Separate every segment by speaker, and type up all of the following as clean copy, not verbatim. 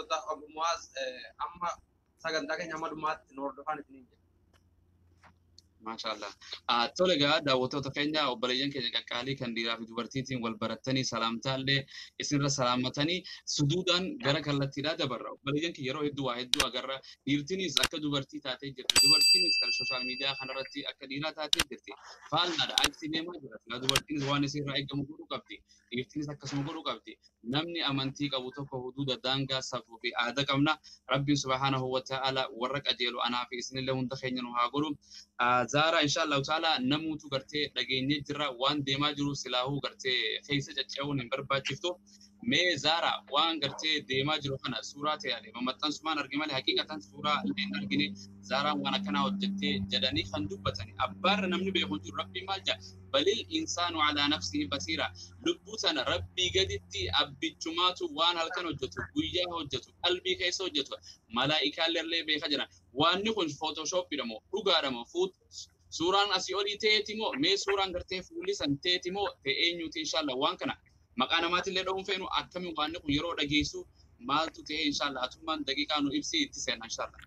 Speaker 1: Kabajamtoota Obbo Mu'aaz, amma sagantaa keenya hamma dhumaatti nu hordofaan isiniin jedha.
Speaker 2: Maashaallah. Tole egaa, daawwattoota keenya, obboleeyyan keenya qaqqaalii kan dhiiraa fi dubartiitiin wal barattanii, salaamtaallee isinirra salaammatanii, suduudhaan gara kallattiidhaa dabarra. Obboleeyyan keenya, yeroo hedduu waa hedduu agarra. Dhiirtinis akka dubartii taatee jirti. Dubartiinis kan social media kanarratti akka dhiiraa taatee jirti. Faallaadha. Achi deemaa jira. Silaa dubartiinis waan isirraa eegamu godhuu qabdi. Dhiirtinis akkasuma godhuu qabdi. Namni amantii qabu tokko huduuda, daangaa, safuu fi aadaa qabna. Rabbiin subhaanahu wa ta'ala warra qajeelu anaa fi isinillee hunda keenya nu haa godhu. Zaara, inshallah ta'ala, namuutu gartee dhageenyee jirra waan deemaa jiru. Silaahuu gartee keessa cacca'uun hin barbaachiftu. Mee Zaara, waan gartee deemaa jiru kana suuraa ta'e maxxansumaan arge malee haqiiqatan suuraa illee hin argine. Zaaraan waan akkanaa hojjettee jedhanii kan dubbatani. Abbaarra namni beeku hin jiru. Rabbiin maal jedha? Balil insaanu alaa nafsihi basiira. Lubbuu sana Rabbii gaditti abbichumaatu waan halkan hojjetu, guyyaa hojjetu, qalbii keessa hojjetu, malaa'ikaallee beeka jira. Waanni kun Photoshopidha moo dhugaadha moo, suuraan asii olii ta'eeti moo, mee suuraan gartee fuulli san ta'eeti moo, ta'e eenyuuti? Inshallah, waan kana maqaa namaatillee dha'uun feenu. Akkamiin waanni kun yeroo dhageessu maaltu ta'e? Inshallah, atummaan daqiiqaa nu ibsi, itti seenna inshallah.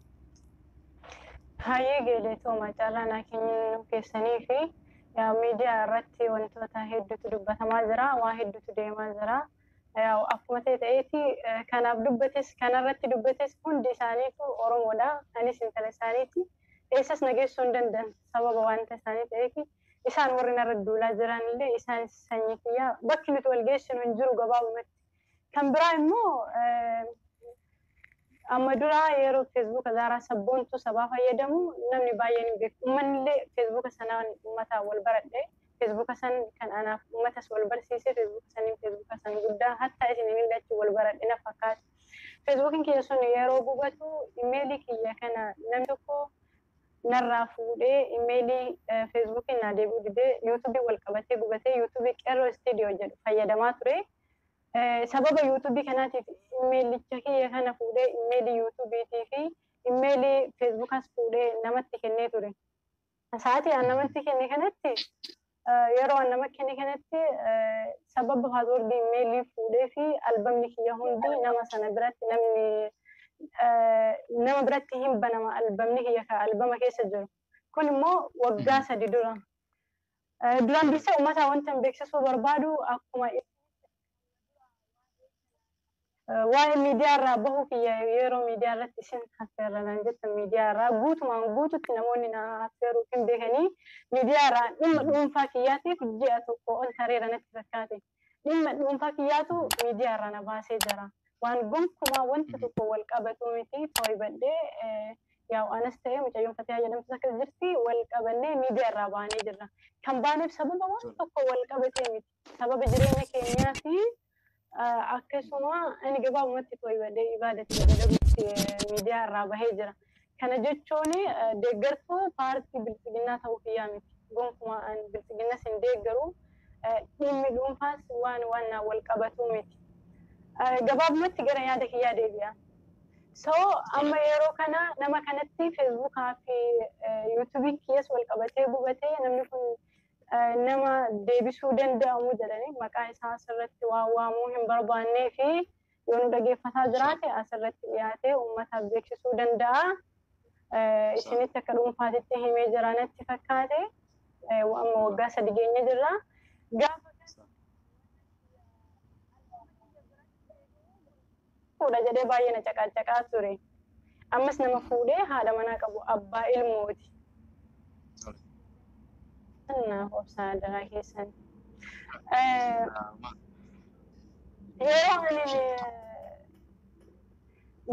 Speaker 3: Hayyee, galatoomaa carraa naa kennuu keessanii fi miidiyaa irratti wantoota hedduutu dubbatamaa jira, waa hedduutu deemaa jira. Akkuma ta'e ta'eeti, kanaaf dubbates kanarratti dubbates hundi isaaniitu Oromoodha. Anis intala isaaniiti. Eessas na geessuu hin danda'an sababa wanta isaanii ta'eefi. Isaan warri narra duulaa jiran illee isaanis sanyii kiyyaa, bakki nuti wal geessinu hin jiru gabaabumatti. Kan biraa immoo, amma dura yeroo Feesbuuka Zaaraa Sabboontuu Sabaa fayyadamu namni baay'een hin beeku. Uummanni illee Feesbuuka sanaan uummata wal baradhe. Feesbuuka san kan anaaf uummatas wal barsiise. Feesbuuka saniin, Feesbuuka san guddaa hatta isin illee achi wal baradhe na fakkaata. Feesbuukiin kiyya sun yeroo gubatu imeelii kiyya kana namni tokko narraa fuudhee, imeelii Feesbuukiin naa deebi'uu didee, Yuutuubii wal qabatee gubatee. Yuutuubii Qeerroo Istiidiyoo jedhu fayyadamaa ture. Sababa Yuutuubii kanaatiif imeelicha kiyya kana fuudhee, imeelii Yuutuubiitii fi imeelii Feesbuukaas fuudhee namatti kennee ture. Sa'aatii an namatti kenne kanatti, yeroo an nama kenne kanatti, sababa passwordii imeelii fuudhee fi albamni kiyya hundi nama sana biratti, namni nama biratti hin banama, albamni kiyya ka albama keessa jiru. Kun immoo waggaa 3 dura. Duraan dursee uummata wanta hin beeksisuu barbaadu, akkuma waa'ee miidiyaa irraa bahuu kiyya, yeroo miidiyaa irratti isin affeerra naan jettan, miidiyaa irraa guutumaan guututti namoonni na affeeruu hin beekanii, miidiyaa irraa dhimma dhuunfaa kiyyaatiif ji'a 1 ol tareera natti fakkaate. Dhimma dhuunfaa kiyyaatu miidiyaa irraa na baasee jira. Waan gonkumaa wanta tokko wal qabatu miti. Too'ibadhee yaa'u, anas ta'ee mucayyoon Fatihaa jedhamtus akkas jirti, wal qabannee miidiyaa irraa baanee jirra. Kan baaneef sababa waan tokko wal qabatee miti. Sababa jireenya keenyaa fi akkasuma ani gabaabumatti too'ibadhee ibaadatti dalaguutti miidiyaa irraa bahee jira. Kana jechuun deeggartuu paartii Bilxiginnaa ta'uu kiyyaa miti. Gonkumaa ani Bilxiginnas hin deeggaru. Dhimmi dhuunfaas waan naan wal qabatu miti. Gabaabumatti gara yaada kiyyaa deebi'a. So amma yeroo kana nama kanatti Feesbuukaa fi Yuutuubiin kiyyas wal qabatee gubatee, namni kun nama deebisuu danda'amu jedhanii maqaa isaa asirratti waan waamuu hin barbaannee fi yoo nu dhageeffataa jiraate asirratti dhiyaatee uummataaf beeksisuu danda'a. Isinitti akka dhuunfaatitti himee jira natti fakkaate. Amma waggaa 3 geenye jirra. Gaafa fuudha jedhee baay'ee na caqaacaqaa ture. Ammas nama fuudhee haadha manaa qabu, abbaa ilmooti. Naaf obsaa daraa keessan. Yeroo ani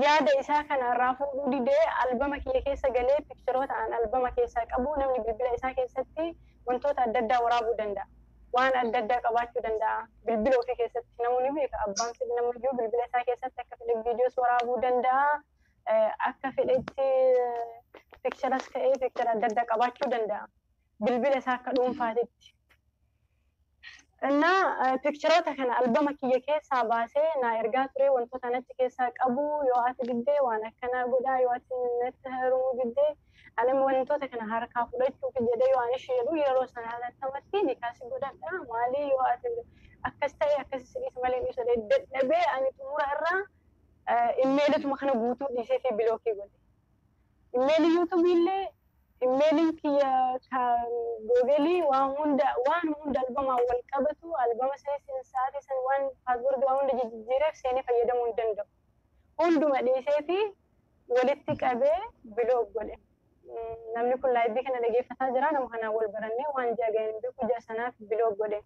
Speaker 3: yaada isaa kana irraa fuudhuu didee, albama kiyya keessa galee pictureoota an albama keessaa qabu, namni bilbila isaa keessatti wantoota adda addaa waraabuu danda'a. Waan adda addaa qabaachuu danda'a. Bilbila ofii keessatti namoonni beeka, abbaan fedhe namayyuu bilbila isaa keessatti akka fedhe viidiyoos waraabuu danda'a. Akka fedhetti pictureas ka'ee picture adda addaa qabaachuu danda'a. Bilbila isaa akka dhuunfaatitti. Innaa pictureoota kana albama kiyya keessaa baasee naa ergaa ture, wantoota natti keessaa qabu. Yoo ati diddee waan akkanaa godhaa, yoo ati natti heerumuu diddee, ani wantoota kana harkaa fudhachuuf jedhee yoo ani ishee jedhu, yeroo sana hatattamatti nikaasi godhadha maalii, yoo ati akkas ta'e akkas si dhiisa malee dhiisa dadhabee, ani xumura irraa Immeelatuma kana guutuu dhiisee fi bilookii godhe. Immeelii yuutuubii illee immeeliin kiyya googelii waan hunda albamaan wal qabatu albama sanis sa'aatii san waan paaswoordii waan hunda jijjiireef seenee fayyadamuu hin danda'u. Hunduma dhiisee fi walitti qabee bilook godhe. Namni kun laayibii kana dhageeffataa jira nama kanaan wal barannee waan ji'a ga'een beeku ji'a sanaaf bilook godhe.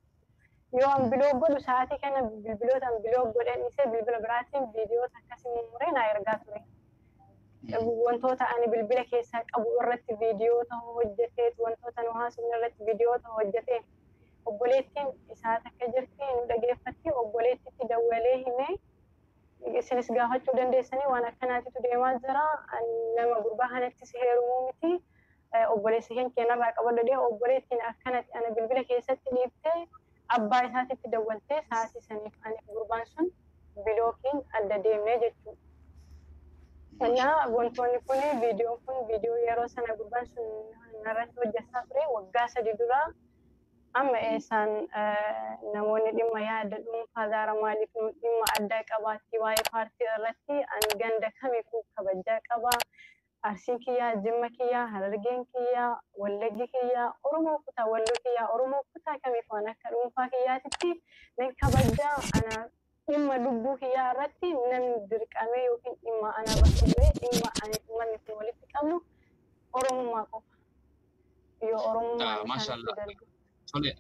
Speaker 3: Yoo an bilook godhu sa'aatii kana bilbiloota an bilook godheen dhiisee bilbila biraatiin viidiyoota akkasii mummuree naa ergaa ture. Wantoota ani bilbila keessaa qabu irratti viidiyoota hojjetee wantoota nu haasofne irratti viidiyoota hojjetee obboleettiin isaa takka jirti nu dhageeffatti obboleettitti dawwalee himee isinis gaafachuu dandeessanii waan akkanaatitu deemaa jira nama gurbaa kanattis heerumuu miti obboleessa keenya narraa qabadhu obboleettiin akkanatti ana bilbila keessatti dhiiftee abbaa isaatitti dawwaltee sa'aatii saniif ani gurbaan sun bilookiin adda deemnee jechuudha. Kanaaf wantoonni kun viidiyoon kun viidiyoo yeroo sana gurbaan sun narratti hojjechaa ture waggaa 3 dura amma eessaan namoonni dhimma yaada dhuunfaa Zaara maaliif nu dhimma addaa qabaatti waa'ee paartii irratti ani ganda kamiifuu kabajaa qaba. Arsiin kiyyaa, Jimma kiyyaa, Harargeen kiyyaa, Wallaggi kiyyaa, Oromoo kutaa Walloo kiyyaa, Oromoo kutaa kamiif waan akka dhuunfaa kiyyaatitti nan kabajaa ana dhimma lubbuu kiyyaa irratti namni dirqamee yookiin dhimma ana bakka bu'ee dhimma ani uummanni kun walitti qabnu Oromummaa qofa. Yoo Oromummaa
Speaker 2: Maashaallah. Tole,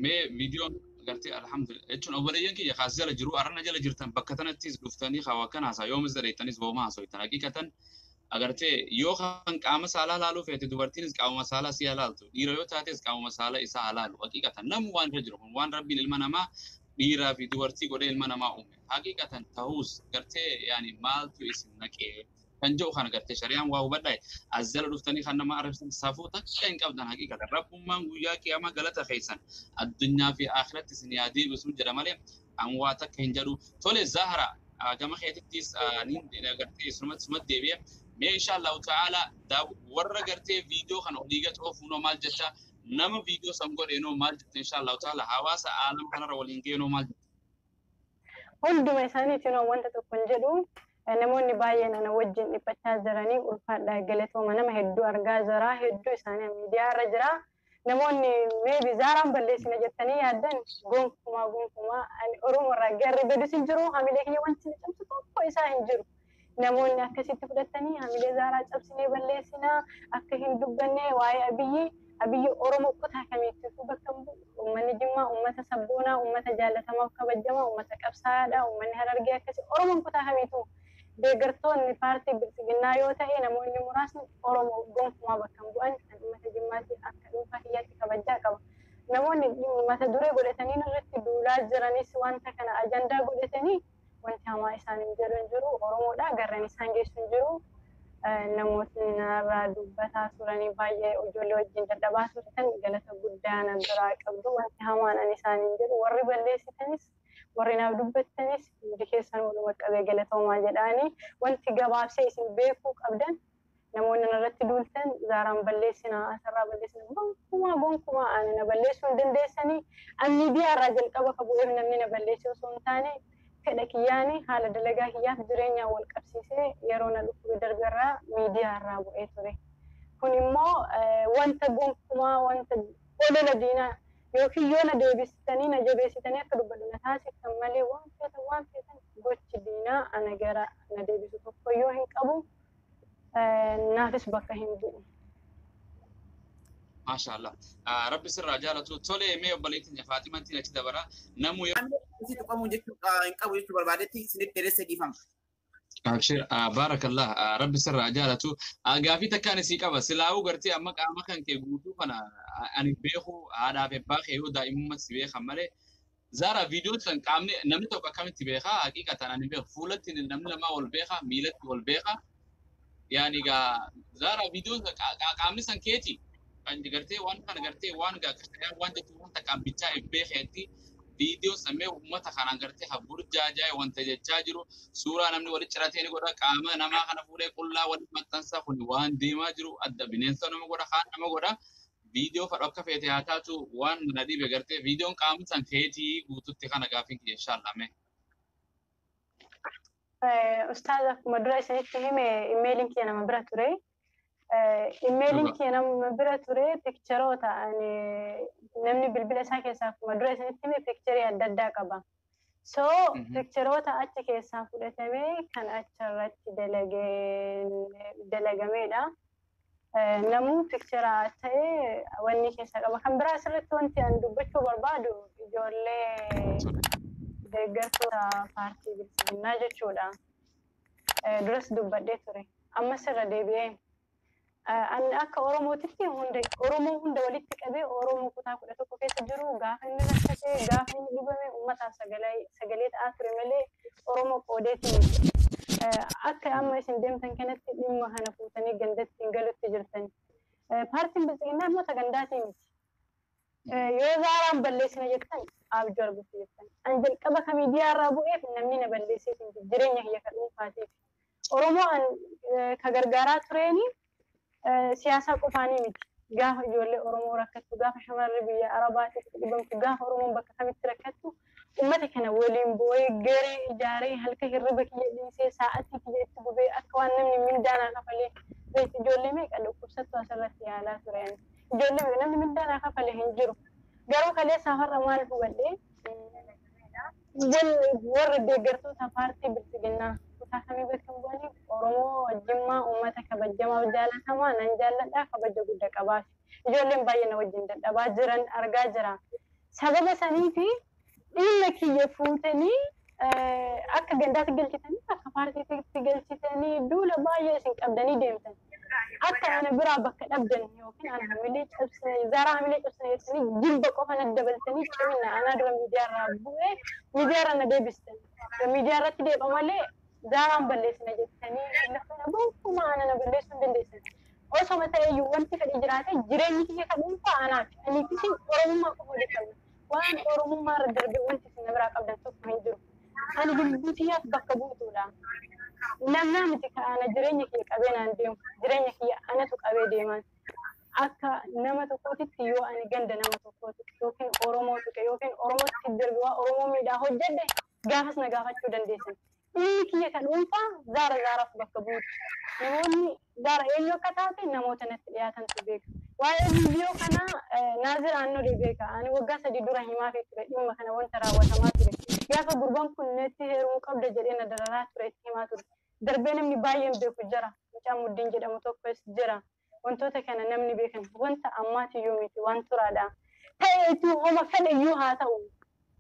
Speaker 2: mee viidiyoon gartee alhamdulillah jechuun obboleeyyan kiyya kaas jala jiru arrana jala jirtan bakka tanattis dhuftanii hawaa kana haasaa yoomis dareettanis booma haasoitan haqiiqatan agartee yoo kan qaama saalaa laaluu feete dubartiinis qaama saalaa si halaaltu dhiira yoo taates qaama saalaa isaa halaalu haqiiqatan namu waan irra jiru kun waan rabbiin ilma namaa dhiiraa fi dubartii godhee ilma namaa uume haqiiqatan ta'us gartee yaani maaltu isin naqee kan jedhu kana gartee shari'aan waa hubadhaa as jala dhuftanii kan nama arrabsan safuu takka hin qabdan haqiiqatan rabbummaan guyyaa qiyaamaa galata keessan addunyaa fi akhiratti isin yaa deebisu jedha malee an waa takka hin jedhu tole Zahra gama keetittis niin gartee sumatti deebi'e mee inshaallahu ta'ala warra gartee viidiyoo kana olii gad oofuunoo maal jecha nama viidiyoo san godheenoo maal jette inshaallahu ta'ala hawaasa aalam kanarra waliin geenoo maal jette.
Speaker 3: Hunduma isaaniitiin wanta tokko hin jedhu namoonni baay'een ana wajjin dhiphachaa jiranii ulfaadhaa galatooma nama hedduu argaa jira hedduu isaanii miidiyaa irra jira. Namoonni meebi Zaaraan balleessina jettanii yaaddan gonkumaa gonkumaa ani Oromoo irraa garri badus hin jiru hamilee kiyya wanti na cabsu tokko isaa hin jiru. Namoonni akkasitti fudhatanii hamilee Zaaraa cabsinee balleessinaa akka hin dubbanne waa'ee Abiyyi Oromoo kutaa kamiittuu bakka hin bu'u. Uummanni Jimmaa uummata sabboonaa, uummata jaallatamaaf kabajamaa, uummata qabsaa'aadha, uummanni Harargee akkasii Oromoon kutaa kamiituu deeggartoonni paartii bilxiginnaa yoo ta'e namoonni muraasni Oromoo gonkumaa bakka hin bu'an kan uummata Jimmaatti akka dhuunfaa kiyyaatti kabajaa qaba. Namoonni mata duree godhatanii irratti duulaa jiranis wanta kana ajandaa godhatanii wanti hamaa isaan hin jedhu hin jiru Oromoodha garran isaan geessu hin jiru. Namootni narraa dubbataa turanii baay'ee ijoollee wajjin dadhabaa turtan galata guddaa na biraa qabdu wanti hamaan ani isaan hin jedhu warri balleessitanis warri naaf dubbattanis hundi keessan waluma qabee galatoomaa jedhaanii wanti gabaabsee isin beekuu qabdan namoonni narratti duultan Zaaraan balleessinaa asirraa balleessinaa gonkumaa gonkumaa ani na balleessuu hin dandeessanii ani miidiyaa irraa jalqaba ka bu'eef namni na balleessee osoo hin taane fedha kiyyaanii haala dalagaa kiyyaaf jireenyaan wal qabsiisee yeroo na dhukkube darbe irraa miidiyaa irraa bu'ee ture. Kun immoo wanta gonkumaa wanta olola diinaa yookiin yoo na deebistanii na jabeessitanii akka dubbadhu na taasiftan malee waan feetan gochi diinaa ana gara na deebisu tokko yoo hin qabu naafis bakka hin bu'u.
Speaker 2: Maashaallah. Rabbi sirraa jaalatu tole mee obboleettiin Faatimantiin achi dabara namu
Speaker 4: Isi tuqamuu jechuu hin qabu jechuu barbaadetti isinitti dheeressee dhiifama.
Speaker 2: Abshir baarakallah rabbi sirraa jaalatu gaafii takkaan isii qaba silaa'uu gartee amma qaama kan kee guutuu kana ani beeku haadhaa fi abbaa kee yoo daa'imummaa si beekan malee Zaara viidiyoo san qaamni namni tokko akkamitti beekaa haqiiqatan ani beeku fuulatti namni lamaa wal beekaa miilatti wal beekaa yaani gaa Zaara viidiyoo qaamni san keeti kan gartee waan kana gartee waan gaa waan jechuun wanta qaambichaa beekeetti viidiyoo samee uummata kanaan gartee burjaajaa'e wanta jechaa jiru suuraa namni walitti ciratee ni godha qaama namaa kana fuudhee qullaa walitti maxxansa kun waan deemaa jiru adda bineensa nama godha kaan nama godha viidiyoo fadhu akka feete haa taatu waan na dhibe gartee viidiyoon qaamni san keetii guututti kana gaafiin kiyya inshaallah mee.
Speaker 3: Ustaaz, akkuma dura isinitti hime, imeeliin kiyya nama bira ture. Imeeliin kiyya nama bira ture, pictureoota ani namni bilbila isaa keessaa, akkuma dura isinitti hime, picture adda addaa qaba. So pictureoota achi keessaa fudhatamee kan achirratti dalagameedha. Namuu picture ta'ee wanni keessa qaba. Kan biraa asirratti wanti ani dubbachuu barbaadu ijoollee deeggartoota paartii Bilxiginnaa jechuudha. Duras dubbadhee ture. Ammas irra deebi'ee. Ani akka Oromootitti hunda Oromoo hunda walitti qabee, Oromoo kutaa 11 keessa jiru gaafa inni rakkate, gaafa inni dhibame, uummataaf sagalee ta'aa ture malee Oromoo qoodeetii miti. Akka amma isin deemtan kanatti dhimma kana fuutanii gandatti hin galutti jirtan. Paartiin Bilxiginnaa immoo sagandaatii miti. Yoo Zaaraan balleessina jettan, abjuu arguutti jettan. Ani jalqaba ka miidiyaa irraa bu'eef namni na balleessee jireenya kiyya kan dhuunfaatiif. Oromoo an ka gargaaraa tureeni siyaasa qofaanii miti. Gaafa ijoollee Oromoo rakkattu, gaafa shamarri biyya Arabaatiif dhibamtu, gaafa Oromoon bakka kamitti rakkattu, uummata kana waliin bu'ee, garee ijaaree, halka hirriba kiyya dhiisee, sa'aatii kiyya itti gubee, akka waan namni mindaanaa kafalee beektu, ijoollee meeqa dhukkubsattu asirratti yaalaa tureen. Ijoollee meeqa namni mindaanaa kafalee hin jiru. Garuu kaleessa har'a maal hubadhee, warra deeggartoota paartii Bilxiginnaa kutaa kamii bakka bu'anii, Oromoo Jimmaa uummata kabajamaa jaalatamaa nan jaalladha, kabaja guddaa qabaaf. Ijoolleen baay'ee na wajjin dadhabaa jiran argaa jira. Sababa saniifi dhimma kiyya fuutanii akka gandaatti galchitanii, akka paartiitti galchitanii, duula baay'ee isin qabdanii deemtan. Akka ana biraa bakka dhabdan yookiin ana hamilee cabsine, Zaaraa hamilee cabsine jettanii jilba qofa na dabaltanii, cimina anaa dura miidiyaa irraa bu'ee miidiyaa irra na deebistan. Miidiyaa irratti deebi'a malee Zaaraan balleessina jettanii lafa na gonkumaa ana na balleessuu hin dandeessan. Osoma ta'eyyuu wanti fedhe jiraate, jireenyi kiyya kan dhuunfaa anaati. Ani isin Oromummaa qofa walitti qabna. Waan Oromummaa irra darbe wanti isin na biraa qabdan tokko hin jiru. Ani lubbuu tiyyaaf bakka buutuudha. Namnaa miti ka ana jireenya kiyya qabee naan deemu. Jireenya kiyya anatu qabee deeman. Akka nama tokkootitti yoo ani ganda nama tokkootitti yookiin Oromoo tuqe yookiin Oromootti darbe, waa Oromoo miidhaa hojjedhe, gaafas na gaafachuu dandeessan. Dhimmi kiyya kan dhuunfaa Zaara Zaaraaf bakka buutu. Namoonni Zaara eenyu akka taate namoota natti dhiyaatantu beeka. Waa'ee viidiyoo kanaa Naazir Aannolee beeka. Ani waggaa 3 dura himaafii ture dhimma kana, wanta raawwatamaa ture. Gaafa gurbaan kun natti heerumuu qabda jedhee na dararaa ture itti himaa ture. Darbee namni baay'een beeku jira. Mucaan Muddiin jedhamu tokkos jira. Wantoota kana namni beekan wanta ammaatiyyuu miti, waan turaadha. Ta'eetu homa fedhe iyyuu haa ta'u.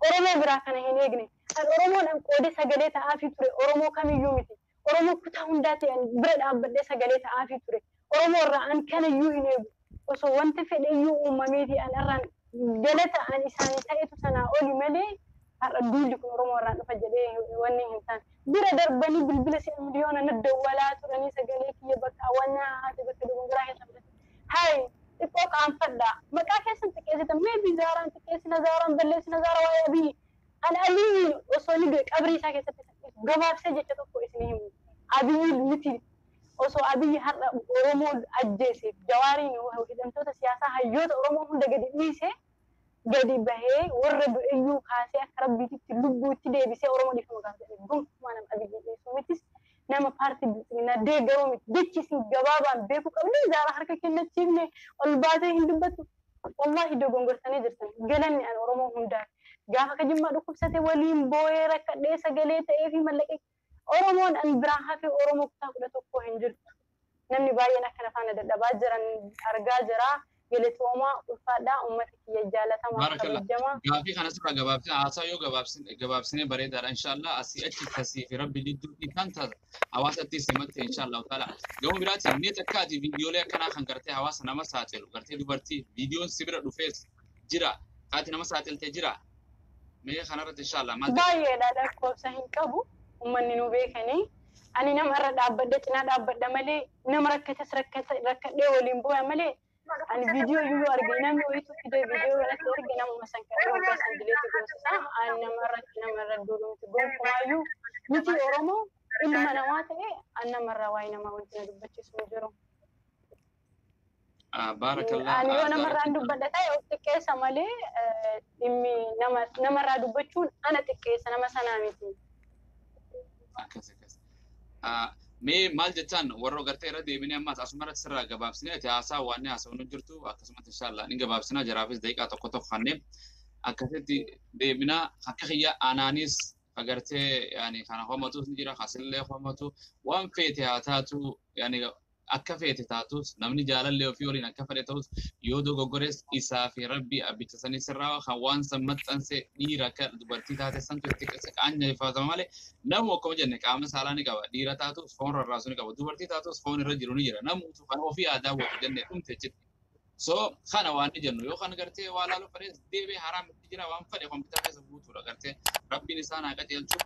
Speaker 3: Oromoo biraa kana hin eegne. Kan Oromoon an qoodee sagalee ta'aafii ture Oromoo kamiyyuu miti. Oromoo kutaa hundaa ta'e an bira dhaabbadhee sagalee ta'aafii ture. Oromoo irraa an kanayyuu hin eegu. Osoo wanti fedhe iyyuu uumameeti an irraan galata an isaanii ta'etu sanaa oli malee, har'a duulli kun Oromoo irraan dhufa jedhee wanni hin taane. Bira darbanii bilbila si'a miliyoona na dawwalaa turanii, sagalee kiyya bakka hawwannaa haati bakka dogongoraa keessa fudhate. Hayi, xiqqoo qaanfadha. Maqaa keessan xiqqeessitan, mee Zaaraan xiqqeessina, Zaaraan balleessina, Zaara waa'ee Abiyyi. Ani Abiyyiin osoo inni du'e qabrii isaa keessatti gabaabsee jecha tokko isin himu. Abiyyi miti, osoo Abiyyi har'a Oromoo ajjeese, Jawaariin, hidhamtoota siyaasaa, hayyoota Oromoo hunda gadi dhiise, gadi bahee warra du'eyyuu kaasee akka rabbiititti lubbuutti deebisee Oromoo dhiifama gaafate, gonkumaa nama Abiyyi dhiisuu mitis, nama paartii Bilxiginnaa deeggaruu miti. Jechi isin gabaabaan beekuu qabdu, Zaara harka kennachiifne, ol baatee hin dubbattu. Wallaahi dogongortanii jirtan. Galanni an Oromoo hundaa. Gaafa ka Jimmaa dhukkubsate waliin boo'ee rakkadhee sagalee ta'ee fi mallaqee, Oromoon an biraa hafe Oromoo kutaa 11 hin jirtu. Namni baay'een akkana faana dadhabaa jiran argaa jira. Galatoomaa, ulfaadhaa, uummata kiyya jaalatamaa,
Speaker 2: Baarakallah.
Speaker 3: kabajamaa.
Speaker 2: Gaafii kana sirraa gabaabsine, haasaa yoo gabaabsine bareedaadha inshallah. Asii achi tasii fi rabbi jidduutti kan taata hawaasatti simatte inshallah taala. Gama biraatiin mee takkaati viidiyoolee akkanaa kan gartee hawaasa nama saaxilu, gartee dubartii viidiyoon si bira dhufees jira, kaati nama saaxilte jira, mee kanarratti inshallah maal?
Speaker 3: Baay'eedha, lakkoofsa hin qabu. Uummanni nu beekanii. Ani nama irra dhaabbadhe cinaa dhaabbadha malee, nama rakkates rakkadhee waliin bu'a malee, ani viidiyoo iyyuu arge, namni wayitu fidee viidiyoo kanatti erge, namuma san kadhee hoggaa san dileetti goosisa. Ani nama irratti nama irra duulu miti gonkumaayyuu miti. Oromoo ilma namaa ta'e, ani namarraa waa'ee namaa wanti na dubbachiisu hin jiru.
Speaker 2: Baarakallah.
Speaker 3: Ani yoo namarraan dubbadha ta'e of xiqqeessa malee, dhimmi namarraa dubbachuun ana xiqqeessa, nama sanaa miti.
Speaker 2: Akkas akkas. Mee maal jettaan warra gartee irra deebinee ammaas asumarratti sirraa gabaabsinee ati haasaa waan haasawnu jirtu akkasumatti inshallah ni gabaabsinaa jaraafis daqiiqaa tokko tokko kanneen akkasitti deebinaa akka kiyya anaanis agartee yani kana homatus ni jira kasillee homatu waan feete haa taatu yani akka feete taatus namni jaalallee ofii waliin akka fedhe ta'us yoo dogoggores isaa fi rabbi abbicha sanii sirraa kan waan san maxxanse dhiira akka dubartii taate santu itti qaanyeeffatama malee namu akkuma jenne qaama saalaa ni qaba dhiira taatus foon rarraasu ni qaba dubartii taatus foon irra jiru ni jira namuutu kan ofii aadaa watu jenne dhumte jetti. So kana waan ni jennu yoo kan gartee waa laalu fedhes deebee haraam itti jira waan fedhe kompiitara keessa guutuudha gartee rabbiin isaan haa qajeelchu.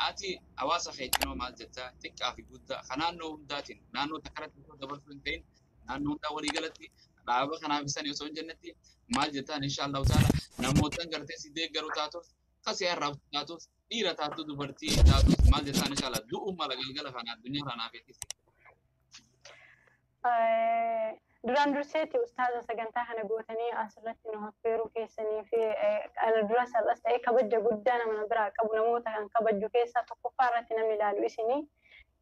Speaker 2: Ati hawaasa keetinoo maal jettaa xiqqaa fi guddaa kan naannoo hundaatiin naannoo takkaratti osoo dabarsuu hin ta'in naannoo hundaa walii galatti dhaaba kanaaf isan osoo hin jennetti maal jettaan inshaallahu taala namootaan gartee si deeggaru taatus kasii arraabtu taatus dhiira taatu dubartii taatus maal jettaan inshaallah du'u mala galgala kana addunyaa kanaaf eettisi.
Speaker 3: Duraan durseetti ustaaza sagantaa kana gootanii asirratti nu affeeruu keessanii fi kana dura salphas ta'ee kabaja guddaa nama biraa qabu namoota kan kabaju keessaa tokkoffaa irratti namni ilaalu isinii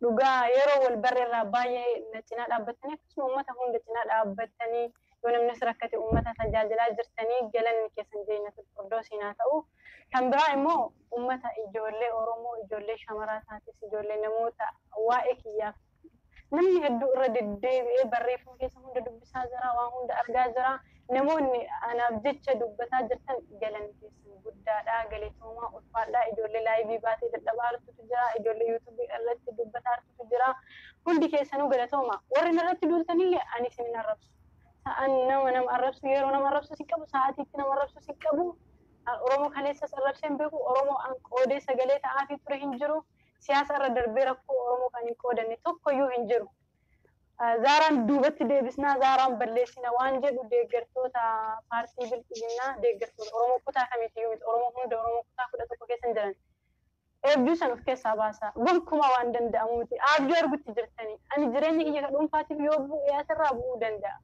Speaker 3: dhugaa yeroo wal barre irraa baay'ee na cinaa dhaabbattanii akkasuma uummata hunda cinaa dhaabbattanii yoo namnis rakkate uummata tajaajilaa jirtanii galanni keessan jeenyatul firdoosiin haa ta'u. Kan biraa immoo uummata ijoollee Oromoo ijoollee shamaraa taates ijoollee namoota waa'ee kiyyaaf namni hedduu irra deddeebi'ee barreeffama keessa hunda dubbisaa jira waan hunda argaa jira namoonni anaaf jecha dubbataa jirtan galanni keessan guddaadha galatoomaa ulfaadhaa ijoollee laayivii baatee dadhabaa jirtutu jira ijoollee yuutuubii irratti dubbataa jirtutu jira hundi keessanuu galatooma warri narratti duultanillee ani isin hin arrabsu sa'aan nama nama arrabsu yeroo nama arrabsu si qabu sa'aatiitti nama arrabsu si qabu Oromoo kaleessas arrabsee hin beeku Oromoo an qoodee sagalee ta'aafii ture hin jiru. Siyaasa irra darbee rakkoo Oromoo kan hin qoodanne tokkoyyuu hin jiru. Zaaraan duubatti deebisnaa, zaaraan balleessina waan jedhu deeggartoota paartii bilxiginnaa deeggartoota Oromoo kutaa kamiitiyyuu miti Oromoo hunda Oromoo kutaa 11 keessa hin jiran. Eebjuu san of keessaa baasa. Gonkumaa waan danda'amu miti. Abjuu argutti jirtanii. Ani jireenya kiyya ka dhuunfaatiif yoo bu'e asirraa bu'uu danda'a.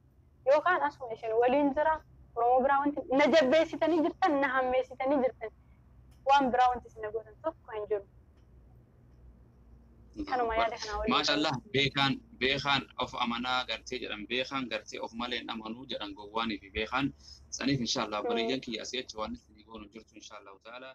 Speaker 3: Yookaan asuma isin waliin jira. Oromoo biraa wanti na jabbeessitanii jirtan, na hammeessitanii jirtan. Waan biraa wanti isin na gootan tokko hin jiru. Kanuma yaada kanaa waliin.
Speaker 2: Maashaallah beekaan beekaan of amanaa gartee jedhan beekaan gartee of malee hin amanuu jedhan gowwaanii fi beekaan saniif inshaallah obboleeyyan kiyya asii achi waan isin goonu jirtu inshaallahu taala.